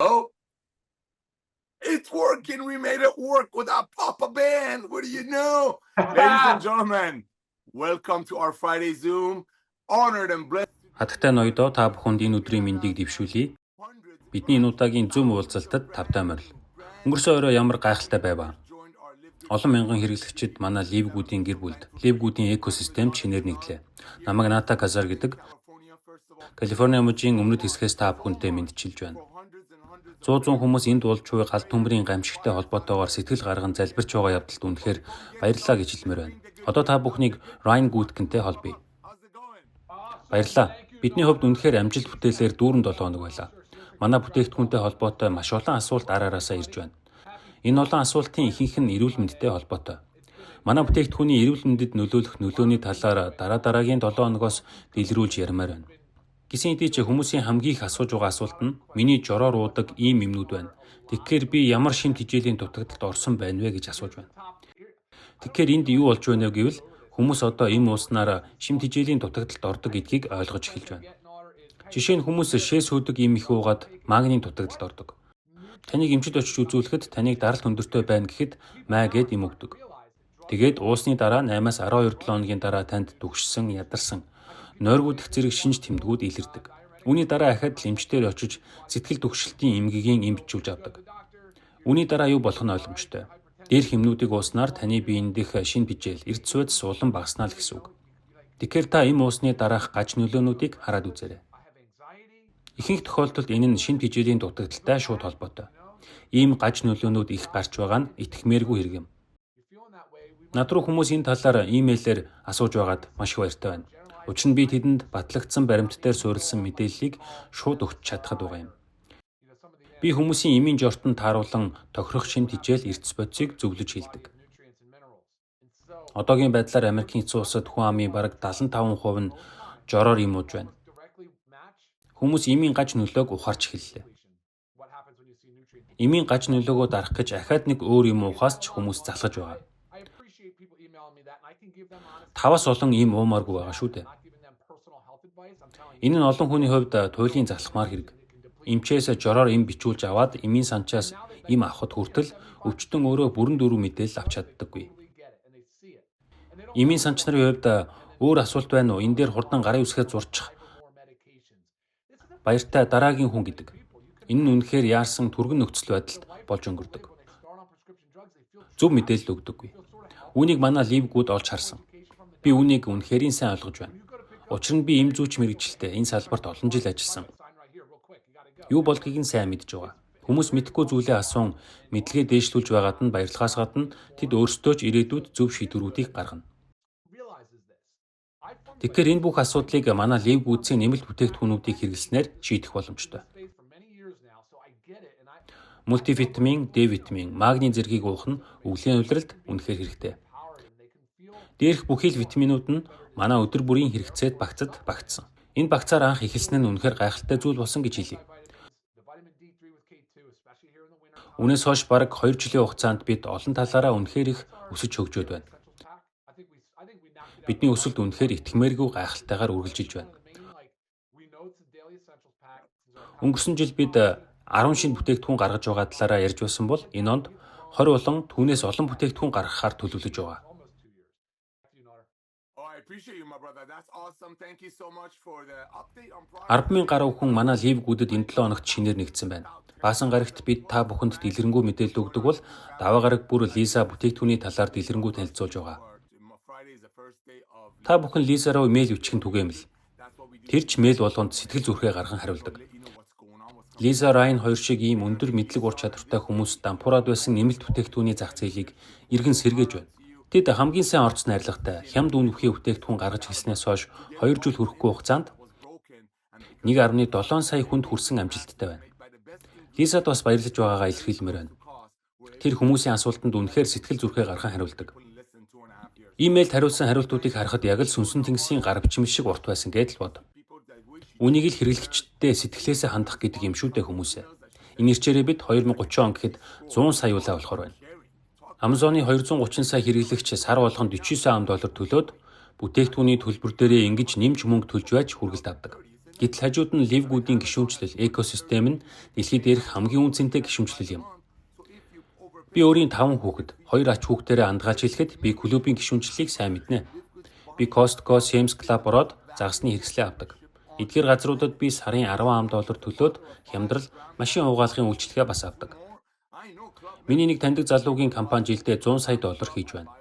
Oh, it's working. We made it work without Papa Band. What do you know? Ladies and gentlemen, welcome to our Friday Zoom. Honored and blessed. Хатагтай ноёдоо, та бүхэнд энэ өдрийн мэндийг дэвшүүлье. Бидний энэ удаагийн Zoom уулзалтад тавтай морил. Өнгөрсөн орой ямар гайхалтай байв аа. Олон мянган хэрэглэгчид манай LiveGood-ийн гэр бүлд, LiveGood-ийн экосистемд шинээр нэгдлээ. Намайг Ната Казар гэдэг. Калифорни мужийн өмнөд хэсгээс та бүхэнтэй мэндчилж байна. Зуун зуун хүмүүс энд уулж буй галт төмрийн гамшигтай холбоотойгоор сэтгэл гарган залбирч байгаа явдалд үнэхээр баярлалаа гэж хэлмээр байна. Одоо та бүхнийг Ryan Goodkin-тэй холбоё. Баярлалаа. Бидний хувьд үнэхээр амжилт бүтээлээр дүүрэн 7 хоног байлаа. Манай бүтээгдэхүүнтэй холбоотой маш олон асуулт ар араасаа ирж байна. Энэ олон асуултын ихэнх нь эрүүл мэндтэй холбоотой. Манай бүтээгдэхүүний эрүүл мэндэд нөлөөлөх нөлөөний талаар дараа дараагийн 7 хоногоос дэлгэрүүлж яриамаар байна. Гэсэн хэдий ч хүмүүсийн хамгийн их асууж байгаа асуулт нь миний жороор уудаг ийм эмнүүд байна. Тэгэхээр би ямар шим тэжээлийн дутагдалд орсон байна вэ гэж асууж байна. Тэгэхээр энд юу болж байна вэ гэвэл хүмүүс одоо эм ууснаар шим тэжээлийн дутагдалд ордог гэдгийг ойлгож эхэлж байна. Жишээ нь, хүмүүс шээ сүйдэг эм их уугаад магнийн дутагдалд ордог. Таныг эмчид очиж үзүүлэхэд таныг даралт өндөртэй байна гэхэд маа гээд эм өгдөг. Тэгээд уусны дараа 8-аас 12 7 хоногийн дараа танд түгшсэн, ядарсан, нойргүйдэх зэрэг шинж тэмдгүүд илэрдэг. Үүний дараа ахиад л эмч дээр очиж сэтгэл түгшилтийн эмгэгийн эм бичүүлж авдаг. Үүний дараа юу болох нь ойлгомжтой. Дээрх эмнүүдийг ууснаар таны биеийн дэх шим тэжээл, эрдэс бодис улам багаснаа л гэсэн үг. Тэгэхээр та эм уусны дараах гаж нөлөөнүүдийг хараад үзээрэй. Ихэнх тохиолдолд энэ нь шим тэжээлийн дутагдалтай шууд холбоотой. Ийм гаж нөлөөнүүд их гарч байгаа нь итгэмээргүй хэрэг юм. Над руу хүмүүс энэ талаар имэйлээр асууж байгаад маш их баяртай байна. Учир нь би тэдэнд батлагдсан баримт дээр суурилсан мэдээллийг шууд өгч чадхад байгаа юм. Би хүмүүсийн эмийн жортонд тааруулан тохирох шим тэжээл, эрдэс бодисыг зөвлөж хэлдэг. Одоогийн байдлаар Америкийн нэгдсэн улсад хүн амын бараг 75% нь жороор эм ууж байна. Хүмүүс эмийн гаж нөлөөг ухаарч эхэллээ. Эмийн гаж нөлөөгөө дарах гэж ахиад нэг өөр эм уухаас ч хүмүүс залхаж байгаа. Таваас олон эм уумааргүй байгаа шүү дээ. Энэ нь олон хүний хувьд туйлын залхмаар хэрэг. Эмчээс жороор эм бичүүлж аваад эмийн санчаас эм авахад хүртэл өвчтөн өөрөө бүрэн дүүрэн мэдээлэл авч чаддаггүй. Эмийн санч нарын хувьд өөр асуулт байна уу? Энэ дээр хурдан гарын үсгээ зурчих. Баяртай, дараагийн хүн гэдэг. Энэ нь үнэхээр яарсан түргэн нөхцөл байдалд болж өнгөрдөг. Зөв мэдээлэл өгдөггүй. Үүнийг манай LiveGood олж харсан. Би үүнийг үнэхэрийн сайн ойлгож байна. Учир нь би эм зүйч мэргэжилтэй, энэ салбарт олон жил ажилласан. Юу болдгийг нь сайн мэдж байгаа. Хүмүүс мэдэхгүй зүйлээ асуун, мэдлэгээ дээшлүүлж байгаад нь баярлахаас гадна тэд өөрсдөө ч ирээдүйд зөв шийдвэрүүдийг гаргана. Тэгэхээр энэ бүх асуудлыг манай LiveGood-ийн нэмэлт бүтээгдэхүүнүүдийг хэрэглэснээр шийдэх боломжтой. Мультивитамин, Д витамин, магний зэргийг уух нь өвлийн улиралд үнэхээр хэрэгтэй. Дээрх бүхий л витаминууд нь манай өдөр бүрийн хэрэгцээд багцад багтсан. Энэ багцаар анх эхэлсэн нь үнэхээр гайхалтай зүйл болсон гэж хэлье. Үүнээс хойш бараг 2 жилийн хугацаанд бид олон талаараа үнэхээр их өсөж хөгжөөд байна. Бидний өсөлт үнэхээр итгэмээргүй гайхалтайгаар үргэлжилж байна. Өнгөрсөн жил бид 10 шинэ бүтээгдэхүүн гаргаж байгаа талаараа ярьж байсан бол энэ онд 20 болон түүнээс олон бүтээгдэхүүн гаргахаар төлөвлөж байгаа. Oh, I appreciate you, my brother. That's awesome. Thank you so much for the update on progress. 10,000 гаруй хүн манай LiveGood-д энэ 7 хоногт шинээр нэгдсэн байна. Баасан гарагт бид та бүхэнд дэлгэрэнгүй мэдээлэл өгдөг бол даваа гараг бүр Лиза бүтээгдэхүүний талаар дэлгэрэнгүй танилцуулж байгаа. Friday is the first day of Та бүхэн Лиза руу мэйл бичих нь түгээмэл. That's what we do. Тэр ч мэйл болгонд сэтгэл зүрхээ гарган хариулдаг. Let you know what's going on, what's Лиза, Райн хоёр шиг ийм өндөр мэдлэг ур чадвартай хүмүүс дампуураад байсан нэмэлт бүтээгдэхүүний зах зээлийг эргэн сэргээж байна. Тэд хамгийн сайн орц найрлагатай хямд үнэ бүхий бүтээгдэхүүн гаргаж эхэлснээс хойш 2 жил хүрэхгүй хугацаанд was broken and 1.7 сая хүнд хүрсэн амжилттай байна. by the best Лизад бас баярлаж байгаагаа илэрхийлмээр байна. Тэр хүмүүсийн асуултанд үнэхээр сэтгэл зүрхээ гарган хариулдаг. in less than 2.5 years. Имэйлд хариулсан хариултуудыг харахад яг л сүнсэн тэнгисийн гар бичмэл шиг урт байсан гэдэл бод. People that wish Үүнийг л хэрэглэгчдэд сэтгэлээсээ хандах гэдэг юм шүү дээ, хүмүүсээ. Энэ эрчээрээ бид 2030 он гэхэд 100 сая улаан болохоор байна. Amazon-ы 230 сая хэрэглэгч сар болгонд 49 ам доллар төлөөд бүтээгдэхүүний төлбөр дээрээ ингэж нэмж мөнгө төлж байж хүргэлт авдаг. Гэтэл хажууд нь LiveGood-ийн гишүүнчлэл экосистем нь дэлхий дээрх хамгийн үнэ цэнтэй гишүүнчлэл юм. Би өөрийн 5 хүүхэд, 2 ач хүүхдээрээ андгаалж хэлэхэд би клубын гишүүнчлэлийг сайн мэднэ. Би Costco, Sam's Club ороод загасны хэрэгслээ авдаг. Эдгээр газруудад би сарын 10 ам доллар төлөөд хямдрал, машин угаалгын үйлчилгээ бас авдаг. Миний нэг таньдаг залуугийн компани жилдээ 100 сая доллар хийж байна.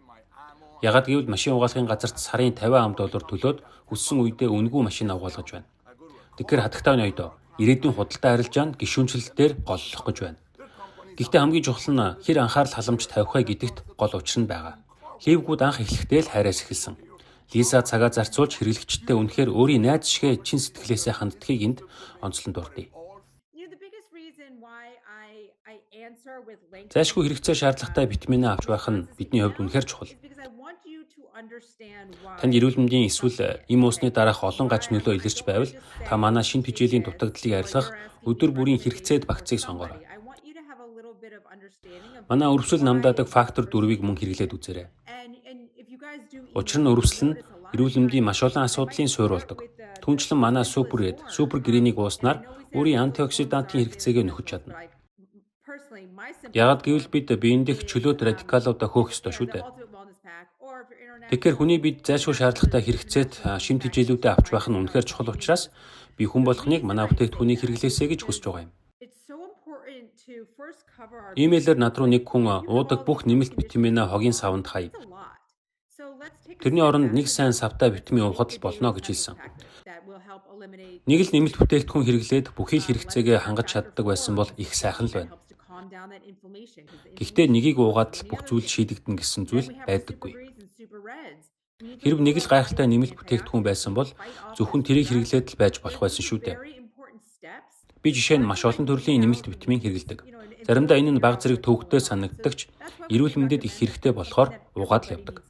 Яагаад гэвэл машин угаалгын газарт сарын 50 ам доллар төлөөд хүссэн үедээ үнэгүй машин угаалгаж байна. Тэгэхээр хатагтай ноёдоо ирээдүйн худалдаа арилжаа нь гишүүнчлэл дээр голлох гэж байна. Гэхдээ хамгийн чухал нь хэр анхаарал халамж тавих вэ гэдэгт гол учир нь байгаа. LiveGood анх эхлэхдээ л хайраас эхэлсэн. Лиза цагаа зарцуулж хэрэглэгчидтэй үнэхээр өөрийн найз шигээ чин сэтгэлээсээ ханддагыг энд онцлон дурдъя. Зайлшгүй хэрэгцээ шаардлагатай витаминаа авч байх нь бидний хувьд үнэхээр чухал. Танд эрүүл мэндийн эсвэл эм уусны дараах олон гаж нөлөө илэрч байвал та манай шинэ тэжээлийн дутагдлыг арилгах өдөр бүрийн хэрэгцээд багцыг сонгоорой. Манай өрөвсөл намдаадаг фактор 4-ийг мөн хэрэглээд үзээрэй. Учир нь өрөвсөл нь эрүүл мэндийн маш олон асуудлын суурь болдог. Түүнчлэн манай Super Red, Super Green-ийг ууснаар өөрийн антиоксидантын хэрэгцээгээ нөхөж чадна. Яагаад гэвэл бид биен дэх чөлөөт радикалуудаа хөөх ёстой шүү дээ. Тэгэхээр хүний бид зайлшгүй шаардлагатай хэрэгцээт шим тэжээлүүдээ авч байх нь үнэхээр чухал учраас би хүн болгоныг манай бүтээгдэхүүнийг хэрэглээсэй гэж хүсэж байгаа юм. Имэйлээр над руу нэг хүн уудаг бүх нэмэлт витаминаа хогийн саванд хай. Тэрний оронд нэг сайн савтай витамин уухад л болно гэж хэлсэн. Нэг л нэмэлт бүтээгдэхүүн хэрэглээд бүхий л хэрэгцээгээ хангаж чаддаг байсан бол их сайхан л байна. Гэхдээ нэгийг уугаад л бүх зүйл шийдэгдэнэ гэсэн зүйл байдаггүй. Хэрэв нэг л гайхалтай нэмэлт бүтээгдэхүүн байсан бол зөвхөн тэрийг хэрэглээд л байж болох байсан шүү дээ. Би жишээ нь маш олон төрлийн нэмэлт витамин хэрэглэдэг. Заримдаа энэ нь бага зэрэг төвөгтэй санагддаг ч эрүүл мэндэд их хэрэгтэй болохоор уугаад л явдаг.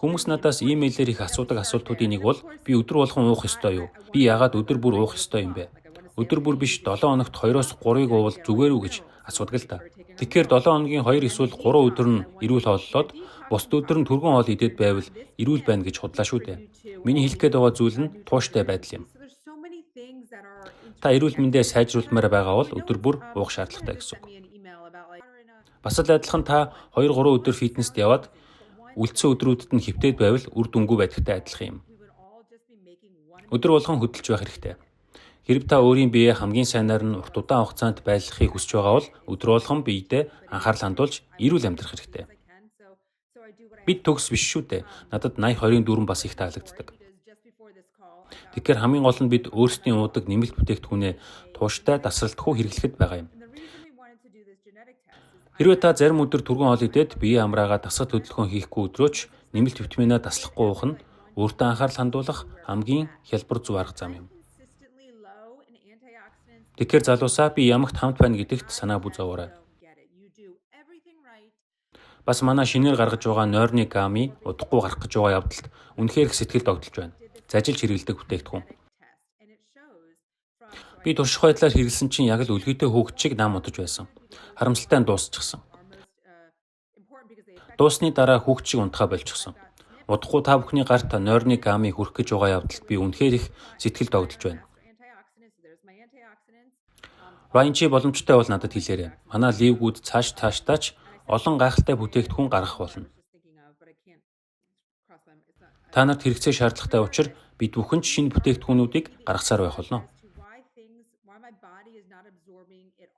Хүмүүс надаас имэйлээр их асуудаг асуултуудын нэг бол би өдөр болгон уух ёстой юу? Би яагаад өдөр бүр уух ёстой юм бэ? Өдөр бүр биш 7 хоногт 2-оос 3-ыг уувал зүгээр үү гэж асуудаг л та. Тэгэхээр 7 хоногийн 2 эсвэл 3 өдөр нь эрүүл хооллоод бусад өдөр нь түргэн хоол идээд байвал эрүүл байна гэж худлаа шүү дээ. Миний хэлэх гээд байгаа зүйл нь тууштай байдал юм. Та эрүүл мэндээ сайжруулмаар байгаа бол өдөр бүр уух шаардлагатай гэсэн үг. Бас л адилхан та 2-3 өдөр фитнест яваад үлдсэн өдрүүдэд нь хэвтээд байвал үр дүнгүй байдагтай адилхан юм. Өдөр болгон хөдөлж байх хэрэгтэй. Хэрэв та өөрийн биеэ хамгийн сайнаар нь урт удаан хугацаанд байлгахыг хүсэж байгаа бол өдөр болгон биедээ анхаарал хандуулж эрүүл амьдрах хэрэгтэй. Бид төгс биш шүү дээ. Надад 80 24 бас их таалагддаг. Тэгэхээр хамгийн гол нь бид өөрсдийн уудаг нэмэлт бүтээгдэхүүнээ тууштай дасралтгүй хэрэглэхэд байгаа юм. Хэрвээ та зарим өдөр түргэн хоол идээд бие амраагаа дасгал хөдөлгөөн хийхгүй өдрөөч нэмэлт витаминаа таслахгүй уух нь өөртөө анхаарал хандуулах хамгийн хялбар зөв арга зам юм. Тэгэхээр залуусаа би ямагт хамт байна гэдэгт санаа бүү зовоорой. Бас манай шинээр гаргаж байгаа нойрны гами удахгүй гарах гэж байгаа явдалд үнэхээр их сэтгэл догдолж байна. Зажилж хэрэглэдэг бүтээгдэхүүн. Би турших байдлаар хэрэглэсэн чинь яг л өлгийтэй хүүхэд шиг нам удаж байсан. Харамсалтай нь дуусчихсан. Дуусны дараа хүүхэд шиг унтахаа болчихсон. Удахгүй та бүхний гарт нойрны гами хүрэх гэж байгаа явдалд би үнэхээр их сэтгэл догдолж байна. Райан, чи боломжтой бол надад хэлээрэй. Манай LiveGood цааш цаашдаа ч олон гайхалтай бүтээгдэхүүн гаргах болно. Та нарт хэрэгцээ шаардлагатай учир бид бүхэн ч шинэ бүтээгдэхүүнүүдийг гаргасаар байх болно.